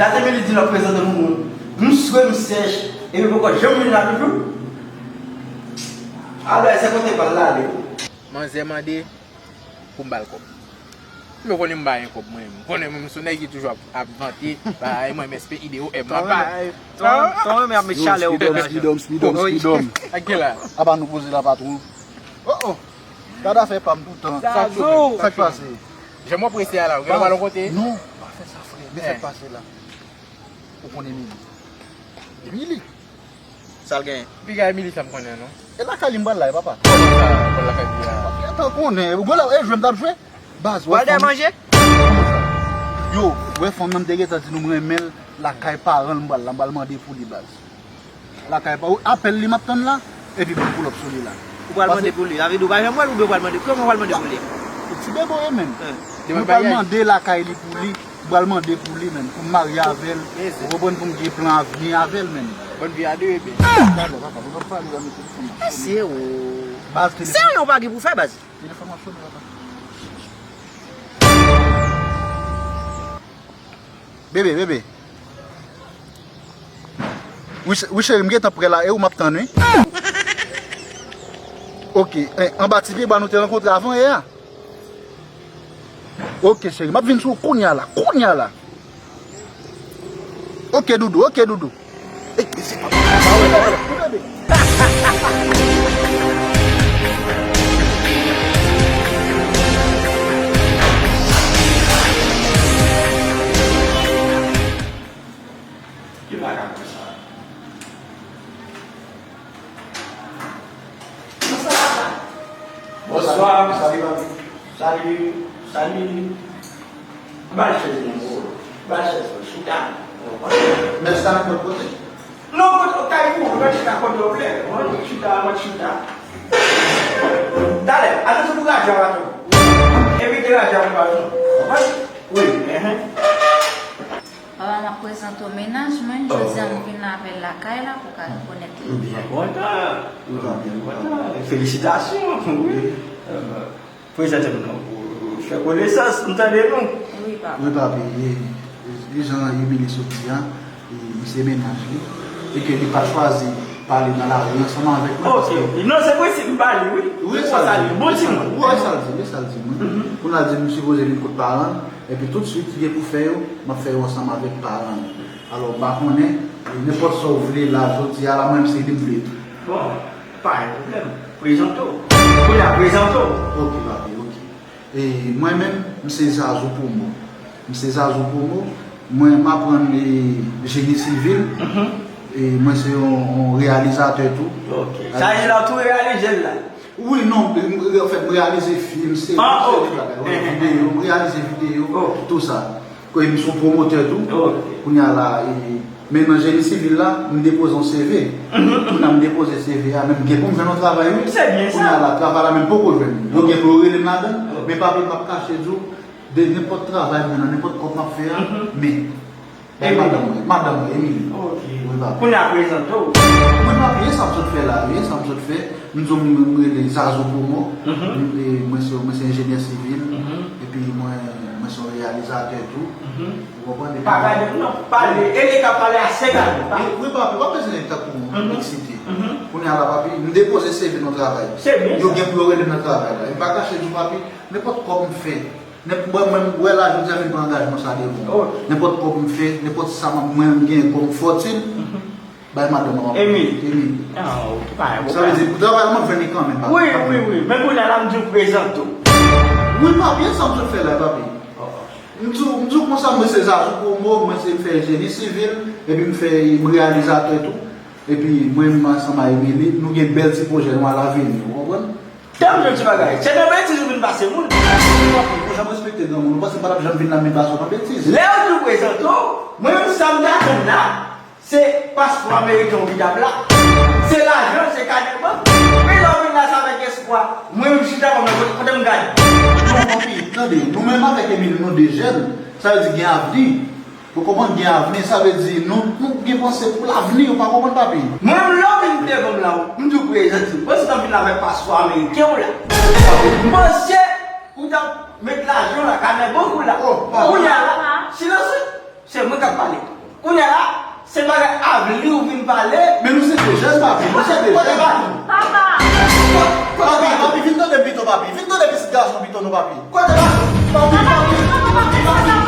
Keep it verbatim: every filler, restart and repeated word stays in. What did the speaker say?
Dat Emily di l ap prezante moun moun. M swe, m sèch, epi poko janm vin la toujou. Alò, se kote pa l la ale. Manzè mande pou m ba l kòb. M konnen m pa gen kòb mwen. M konnen m sou nèg ki toujou ap, ap vante. Bay mwen M S P I D O M. Ton renmen ap met chalè ou mennaj. Speedom, speedom, speedom. Ak gen la. Apa nou poze la patwon. Oh oh. Gad afè pa m toutan. Sa k pase? Jan m ap prese a la, ou gen lòt kote? Non, pa fè sa frè. Men sa k pase la. Ou konn Emily? Emily? Sa l genyen? Piga Emily sa m konnen non. E lakay li m pral la, e papa. Kòman sa, kòman lakay li a? Gentan konnen. Ou gwo la, e jwe m t ap jwe. Baz, wè fanm. Pral dèyè manje? Yo, wè fanm nan m te gentan di nou m renmen l lakay paran l m pral la, m pral mande pou li baz. Lakay pa ou, apèl li m ap tann la, epi pou pull up sou li la. Ou pral mande pou li, sa vle di ou pa janm wè l oubyen ou pral mande, kòman ou pral mande pou li? Ti bebe ye menm. Mwen pral mande lakay li pou li, m pral mande pou li menm, pou m marye avè l, ou konprann, pou m gen plan avni avè l menm. Bòn vi a de, bebe. Talè papa, mwen p ap pale avèk telefòn nan. Mesye o. Baz telefòn. Serye ou pa gen pou fè baz? Telefòn nan sone papa. Bebe, bebe. Wi, ch- wi cheri, m gentan prè la, e ou m ap tann, wi. Ok, eh, anba ti pyebwa nou te rankontre avan yè a. Ok, cheri, m ap vin sou ou kounye a la, kounye a la. Ok, doudou, ok, doudou. Ey, mesye, pa wè, pa wè, pa wè. Ki bagay konsa? Bonswa. Salut, papi. Salut, salut. Ba l chèz non, bro. Ba l chèz, bro. Chita. Mèt sa nan kot kote? Non, kot kay pou ou, mèt chita kote w vle. Mwen chita, mwen chita. Talè, atansyon pou radyo a tou. Evite radyo a pou nou. Konprann? Wi. Enhen. Papa, m ap prezante w mennaj mwen. Jodi a, m vin avè l lakay la pou ka rekonèt li. M byen kontan. M byen kontan. Felisitasyon. Wi. Prezante m non pou fè konesans, m tande nou. Wi, papa. Wi, papi, e, e, e jan Emily sot di a, e, misye mennaj li, e ke li pa t chwazi pale nan lari ansanm avèk mwen, paske... Ok, non, se prensip m ba li, wi. Wi, sa l di. Bon timoun. Wi, sa l di, wi, sa l di mwen. Kounye a l di m sipoze vin kot paran l, epi toutswit, li gen pou fè yo, m ap fè yo ansanm avèk paran l. Alò, m pa konnen, e, nenpòt sa w vle la, jodi a la, mwen, se li m vle tou. Bon. Pa gen pwoblèm. Prezante w. Kounye a, prezante w. Ok, papi, ok. E, mwen menm, m se Zazou Promo. M se Zazou Promo. Mwen, m aprann, e, jeni sivil. E, mwen se yon, yon reyalizatè tou. Ok. Sa vle di la, ou tou reyalize l la? Wi, non, m, m, anfèt, m reyalize fim, seri, seri bagay, wi, videyo, m reyalize videyo, tou sa. Ke m se yon pwomotè tou. Kounye a la, e, men nan jeni sivil la, m depoze yon C V. Kounye a m depoze C V a, men m gen pou m jwenn yon travay, wi. Se byen sa. Kounye a la, travay la menm poko jwenn. Yo gen pou yo rele m ladan l, men papi, m p ap kache di w, de nenpòt travay mwen nan, nenpòt kòb m ap fè a, men bay madanm mwen, madanm mwen, Emily. Ok. Wi, papi. Kounye a prezante w. Wi, papi, e sa m sot fè la, wi, e sa m sot fè. M di w m, m rele Zazou Promo. M, e, mwen se, mwen se enjenyè sivil. Epi mwen, mwen se yon reyalizatè tou. Ou konprann? Epi pa gade m non, pale. E li ka pale a senk ane. Wi, papi, pa bezwen tankou m eksite. Kounye a la, papi, m depoze C V nan travay. Se byen sa. Yo gen pou yo rele m nan travay la. E m pa kache di w, papi, nenpòt kòb m fè, nenp-, mwen, mwen, m wè la, jodi a, vin pran angajman sa devan w. Nenpòt kòb m fè, nenpòt sa mwen, mwen, m gen kòm fòtin, bay madanm mwen. Emily. Emily. Ah, ok, pa gen pwoblèm. Sa vle di, pou travay la, mwen jwenn li kanmenm, pa, wi, pa wi, wi. Men kounye a la, m di w prezante w. Wi, papi, e sa m sot fè la, papi. M di w, m di w konsa, mwen se Zazou Promo, mwen se, m fè jeni sivil, epi m fè, m reyalizatè tou. Epi mwen menm ansanm a Emily, nou gen bèl ti pwojè nou alavini, ou konprann? Tanm yon ti bagay. Se nan betiz ou vin pase moun. Ou janm respekte granmoun. Ou panse m pa t ap janm vin la men pase w nan betiz. Lè yo di w prezante w, mwen menm sa m t atann la, se paspò ameriken w ki t ap la. Se lajan, se kanè bank. Men lè w vin la, se avèk espwa. Mwen menm chita kòm nan kote, kote m gade. Non, papi, tande, nou menm avèk Emily, nou de jèn. Sa vle di gen avni. Ou konprann, gen avni, sa vle di nou, nou gen panse pou lavni, ou pa konprann, papi? Mwen menm, lè w vin devan m la, m di w prezante m. Panse m t ap vin avèk paspò ameriken w la. M panse ou t ap met lajan w la, kanè bank ou la. Kounye a la, silans wi. Se mwen k ap pale. Kounye a la, se bagay avli ou vin pale. Men nou se de jèn, papi, nou se de jèn. Kote papi? Papa! Papi, papi, vin tande m pito, papi. Vin tande pitit gason pito nou, papi. Kote papi? Papi, papi, papi, papi.